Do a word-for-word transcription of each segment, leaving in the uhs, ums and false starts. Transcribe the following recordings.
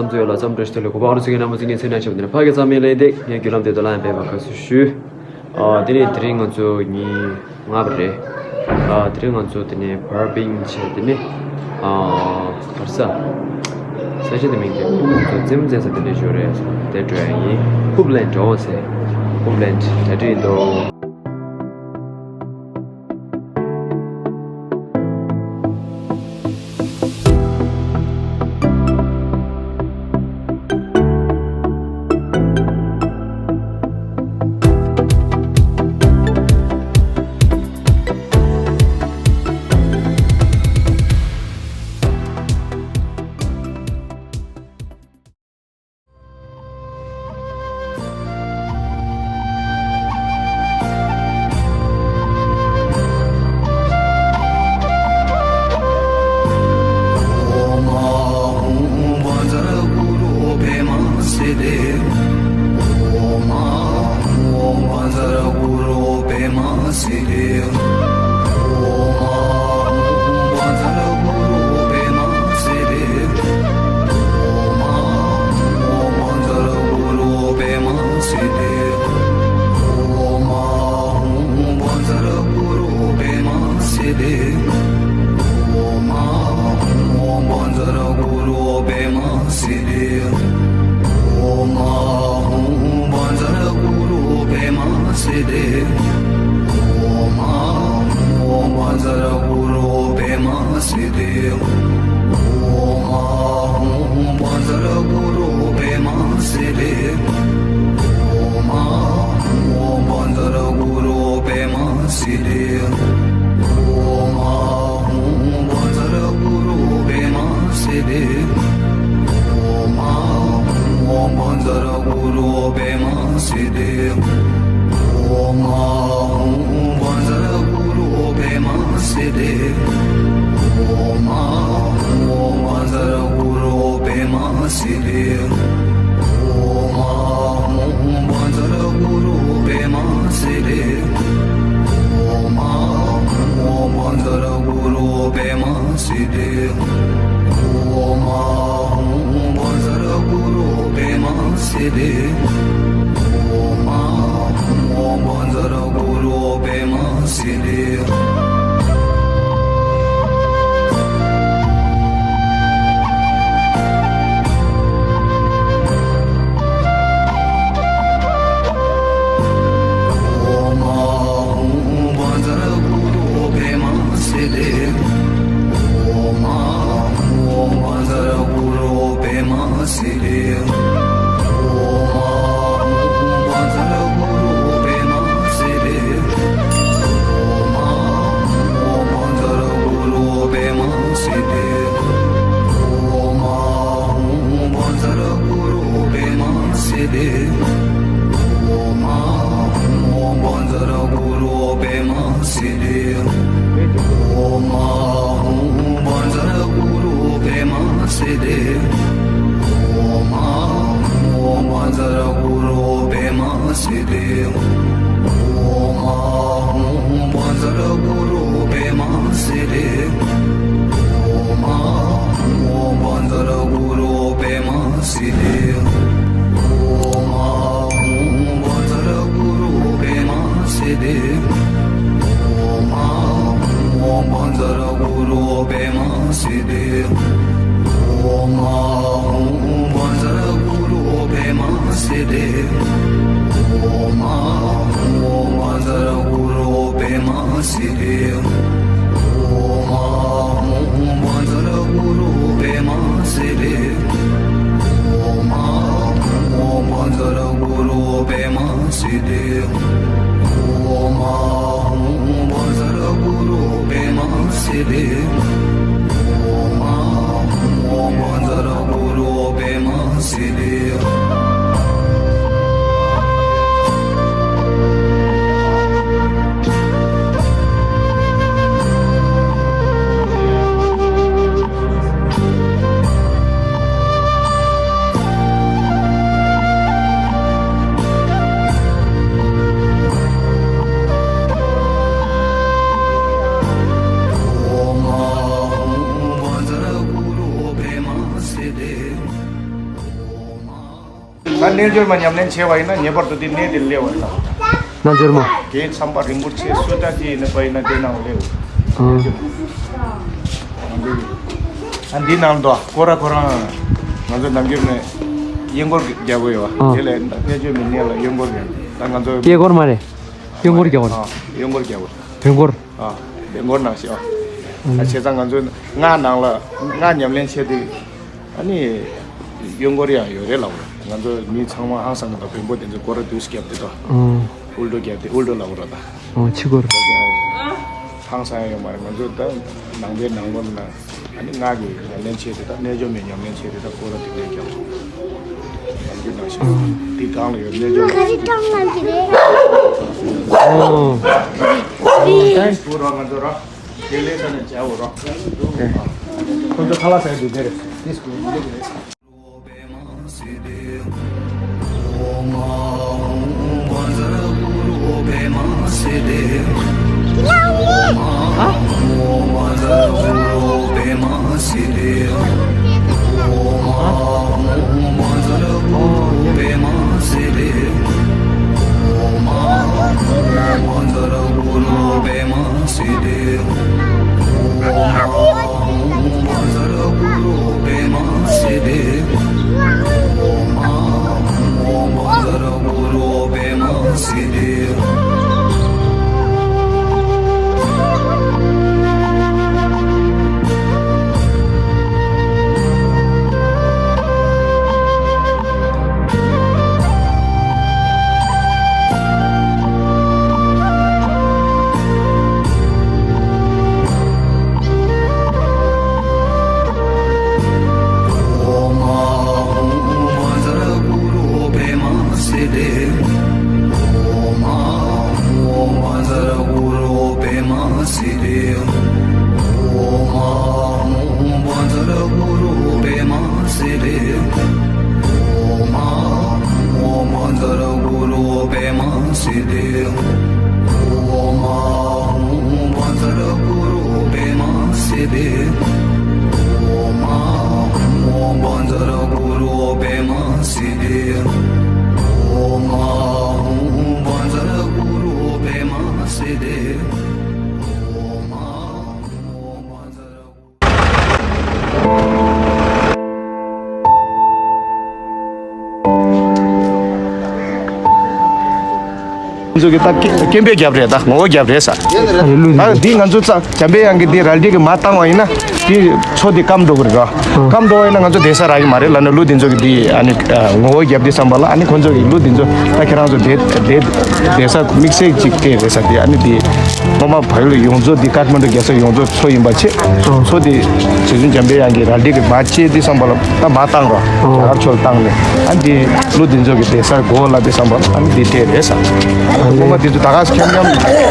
ཚོས་ལ་འཚམས་འདྲི་ཞུ་ཐུབ་ལེ་གོ་བ་ཨོ་རི་སི་གི་ནང་མ་ཚིག་ནས་ཚེ་ན་ཆབ་འདི་ནས་ཕ་གི་ཚང་མའི་ལས་འདེགས་ངས་རྒྱུ་ལམ་དེ་དུ་ལ་ཡང་འབད་པ་ག་སུ་ཞུ། ཨ་དེ་ནས་དེ་རིང་ང་ཚོ་ཉིན་ལྔ་པ་རེད། ཨ་དེ་རིང་ང་ཚོ་དེ་ནས་བར་བིང་བྱས་དེ་ནས་ཨ་གར་ས་ས་ཆ་དེ་མིང་དེ་ཕུག་ང་ཚོ་རྩེད་མོ་རྩེ་ས་དེ་འདྲས་ཞོ་རེད། དེ་འགྲོ་ཡ་ཡིན། ཧུབ་ལེན་འགྲོ་འོང་ཟེར། ཧུབ་ལེན་གྲ་སྒྲིག་འདུག་ད་རྣལ་འབྱོར་མ་ཉམས་ལེན་བྱས་པ་ཡིན་ན་ངེས་པར་དུ་དེ་གནས་དེར་སླེབས་པ་ཡིན་ན། རྣལ་འབྱོར་མ། དེའི་མཚམས་པ་རིན་པོ་ཆེ་སུ་ད་ཅི་ཡིན་ན་པ་ཡིན་ན་དེ་ནང་སླེབས། ཨང་། ཨ་འདི་ནང་དུ་ཁོ་ར་ཁོ་རང་ང་ཚོ་ནམ་རྒྱུན་ནས་གཡས་སྐོར་རྒྱག་གི་ཡོད། ཨང་། དེ་ལས་རྣལ་འབྱོར་མའི་གནས་ལ་གཡོན་སྐོར་རྒྱག་ད་ང་ཚོ་གཡས་སྐོར་མ་རེད། གཡོན་སྐོར་རྒྱག་པ་རེད། ཨ་གཡོན་སྐོར་རྒྱག་པ་རེད། བོན་སྐོར། ཨ་བོན་སྐོར་ནང་བཞིན། ཨ་བྱས་ཙང་ང་ཚོ་སྔགས་ནང་ལ་སྔགས་ཉམས་ལེན་བྱེད་དུས། ཨ་ནི། གཡོན་སྐོར་ཡང་ཡོད་རེད་ལབ་རེད། ང་ཚོ་མི་ཚང་མ་ཧང་སང་གི་འདུག་བོན་པོ་དེ་ཚོ་སྐོར་ར་དུས་བརྒྱབ་དེ་དང་། ཨོ། དབུལ་སྒྲོལ་བརྒྱབ་དེ་དབུལ་སྒྲོལ་ལབ་ར་ད། ཨོ་ཕྱི་སྐོར། ཧང་སང་ཡོད་མ་རེད། ང་ཚོ་ད་ནང་པའི་ནང་ལོགས་ན་ཨ་ནི་སྔགས་ཀྱི་ཉམས་ལེན་བྱེད་དེ་དང་རྣལ་འབྱོར་མའི་ཉམས་ལེན་བྱེད་དེ་དང་སྐོར་ར་དེ་འདྲས་བརྒྱབ། ནམ་རྒྱུན་ནང་བཞིན་དེ་སྒང་ལ་ཡོད་རྣལ་འབྱོར་མ། ཨོ། ཨོ། སྐོར་ར་ང་ཚོ་ར། དེ་ལས་ས་ནས་བྱ་འོ་རོགས། ཁོ་ཚོ་ཁ་ལག་ཟ་ཡི་འདུག་དེ་རེད། དེ་སྐུ། ཚོ་གི་ད་སྐད་སྐད་འབོད་རྒྱབ་རེད། ད་ངོ་བོ་རྒྱབ་རེད་ས། ད་འདི་ང་ཚོ་ཚ་འཇམ་པའི་དབྱངས་ཀྱི་འདི་རལ་གྲི་གི་མ་བཏང་བ་ཡིན་ན་འདི་མཚོ་འདི་སྐམ་འགྲོ་གི་རེད་ར། སྐམ་འགྲོ་བ་ཡིན་ན་ང་ཚོ་བསྡད་ས་རག་གི་མ་རེད་ལབ་ན་ཀླུ་འདི་ཚོ་གི་འདི་ཨ་ནི་ངོ་བོ་རྒྱབ་དུས་ཙམ་པ་ལ་ཨ་ནི་ཁོ་ཚོ་གི་ཀླུ་འདི་ཚོ་ད་ཁྱེད་རང་ཚོ་བསྡད་བསྡད་བསྡད་ས་དམིགས་བསལ་ཅིག་སྤྲད་རེད་ས། འདི་ཨ་ནི་འདི་སྔོན་མ་བལ་ཡུལ་ཡོངས་རྫོགས་འདི་ཀ་ཐ་མན་ཌུ་རྒྱལ་ས་ཡོངས་རྫོགས་མཚོ་ཡིན་པ་ཆེ། མཚོ་འདི་རྗེ་བཙུན་འཇམ་པའི་དབྱངས་ཀྱི་རལ་གྲི་གི་མ་བཅད་དུས་ཙམ་པ་ལ་ད་མ་བཏང་རོགས། རྒྱ་གར་ཕྱོགས་བཏང་ནས་ཨ་འདི་ཀླུ་འདི་ཚོ་གི་བསྡད་སར་དགོས་ལབ་དུས་ཙམ་པ་ལ་ཨ་ནི་འདི་སྤྲད་རེད་ས། སྔོན་མ་འདི་ཚོ་ད་ག་ཁྱམ་ཁྱམ་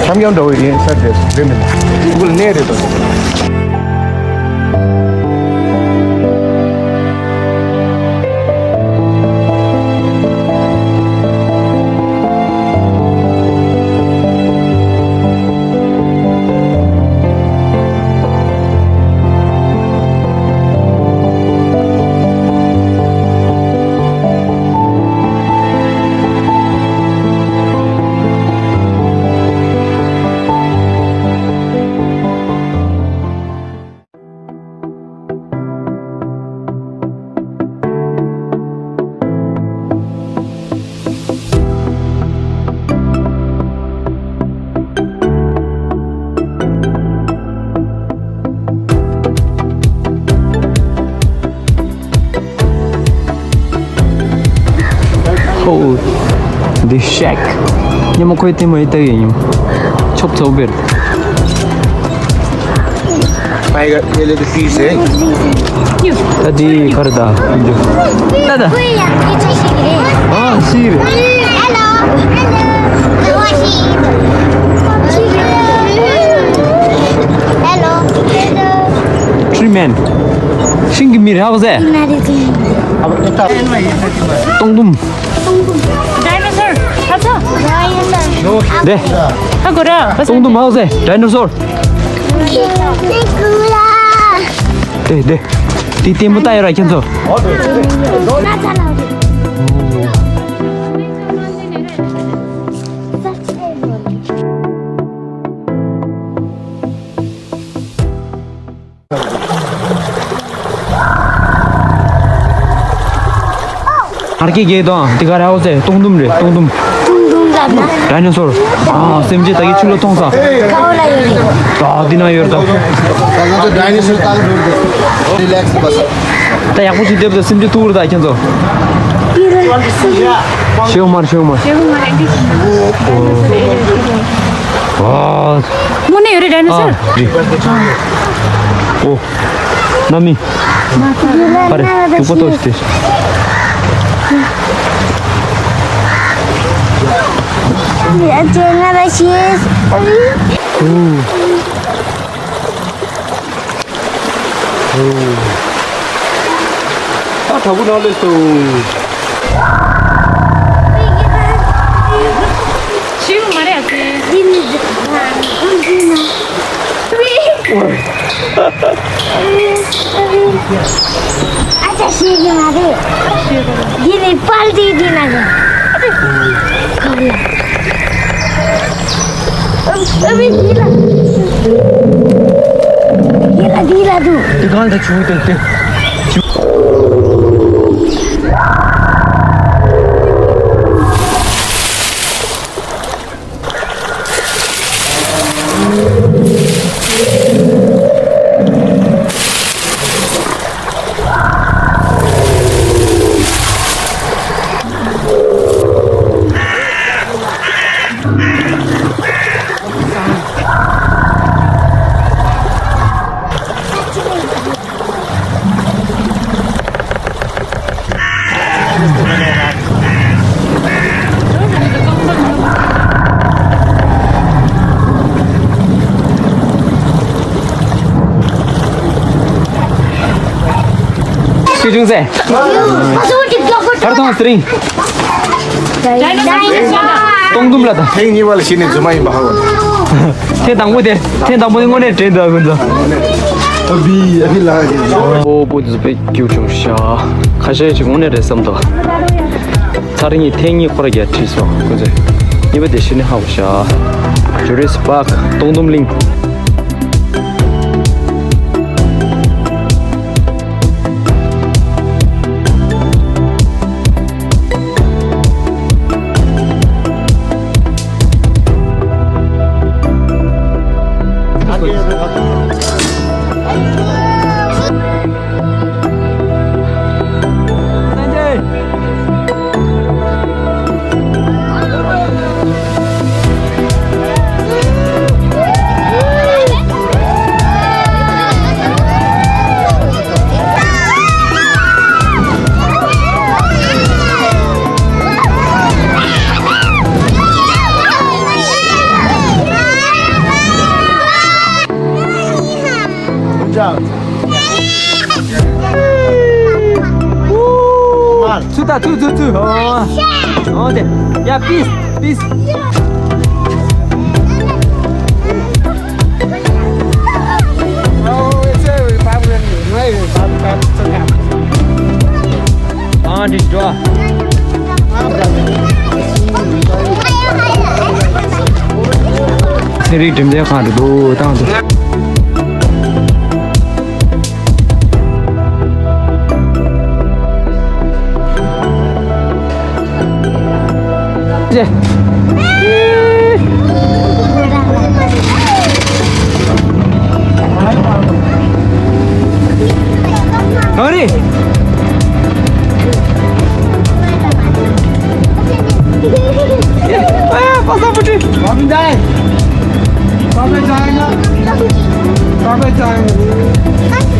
ཁྱམ་ཁྱམ་འདྲ་བོ་ཡིན་ས་རེད་རེད་མིན། ཕྲུ་གུ་ལ་གནས་རེད་དོ། Oh, this shack. ཉི་མ་ཁོའི་ལྟད་མོ་ཡི་ལྟ་ཡི་ཉིམ། ཆོབ་ཚོགས་བེར། ད་དེ་ག་རེ་ད། ད་ད། ཨ་ཤི་རེད། Hello. Hello. Hello. Tree man. ཤིང་གི་མི་རེད་ཧ་གོ་ཟེ། སྟོང་དུམ། Dinosaur. ཧ་ཚ། དེ། ཧ་གོ་ར། སྟོང་དུམ་ཧ་གོ་ཟེ། Dinosaur། དེ་དེ། དེ་ལྟད་མོ་ལྟ་ཡོད་ར་ཁྱེད་ཚོ། ནར་གི་གེ་དང་དེ་ག་ར་ཨོ་ཙེ་སྟོང་དུམ་རེད། སྟོང་དུམ། སྟོང་དུམ་ལབ་ན། ཌའི་ནོ་སོར། ཨ། སེམས་ཅན་ད་གི་ཆུ་ལ་ཐོང་ས། ག་བ་ལ་ཡོད་རེད། ད་འདི་ན་ཡོད་རེད་ད། ང་ཚོ་ཌའི་ནོ་སོར་ལྟ་གི་འགྲོ་རེད། རི་ལེགས་བ་ས། ད་ཡག་པོ་ཞིག་བསྡད་པ་ད་སེམས་ཅན་ཐུག་རེད་ད་ཁྱེད་ཚོ། ཤེའུ་མར་ཤེའུ་མར། ཨ། དངོས་གནས་ཡོད་རེད་ཌའི་ནོ་སོར། ཨ། རེད། ཨོ། ན་མི། པར་དུ་པོ་ཏོ་ཤི་ཏེ། ཨ་དྲག་པོ་ནང་སླེབས་སོང་། ཤེའུ་མ་རེད་ཨ་ཙི། འདི་ནི་འདི་ནི། ཨ་ཅག་ཤེས་ཀྱི་མ་རེད། འདི་ནི་པར་འདི་འདི་ན་རེད། ཨ་ཨ་མི་འདི་ལ། འདི་ལ་འདི་ལ་འདུག་འདི་གང་ལ་བྱུང་སྟེ་སྟེ། ཤེས་བྱུང་ཟེ། ཧར་ཐོང་སི་རིང་། སྟོང་དུམ་ལ་ད། ཐེངས་གཉིས་པ་ལ་ཤི་ནས་རྫུན་མ་ཡིན་པ་ཧ་གོ། ཐེངས་དང་པོ་དེ། ཐེངས་དང་པོ་དེ་དངོས་གནས་དྲན་འདུག་ཨ་ཁོ་ཚོ། ཨ་བི་ཨ་བི་ལགས་ཀྱིས། ཨོ་བོ་དེ་ཚོ་དཔེ་སྐྱིད་བྱུང་ཤག་ཁ་ཤས་ཅིག་དངོས་གནས་རེད་བསམ་འདུག་ཚར་གཉིས་ཐེངས་གཉིས་ཁོ་ར་རྒྱ་ཁྲིད་སོང་ཁོ་ཚོས། གཉིས་པ་དེ་ཤི་ནས་ཧ་གོ་ཤག་ཇུ་རེ་སི་པཱག་སྟོང་དུམ་གླིང་། ཚུར་ལྟ། ཚུར་ཚུར་ཚུར། ཨོ། ཨོ་དེ། ཡ། པིས། པིས། ཨ་འདི་འགྲོ། ཚན་རིག་འགྲེམས་སྟོན་ཁང་དུ་འདུག་བཏང་འདུག་ཅེ། གངས་རི། ཨ། པ་ས་པུ་ཏི། བམ་འདའི། པ་པའི་ཅང་ན། པ་པའི་ཅང་ན།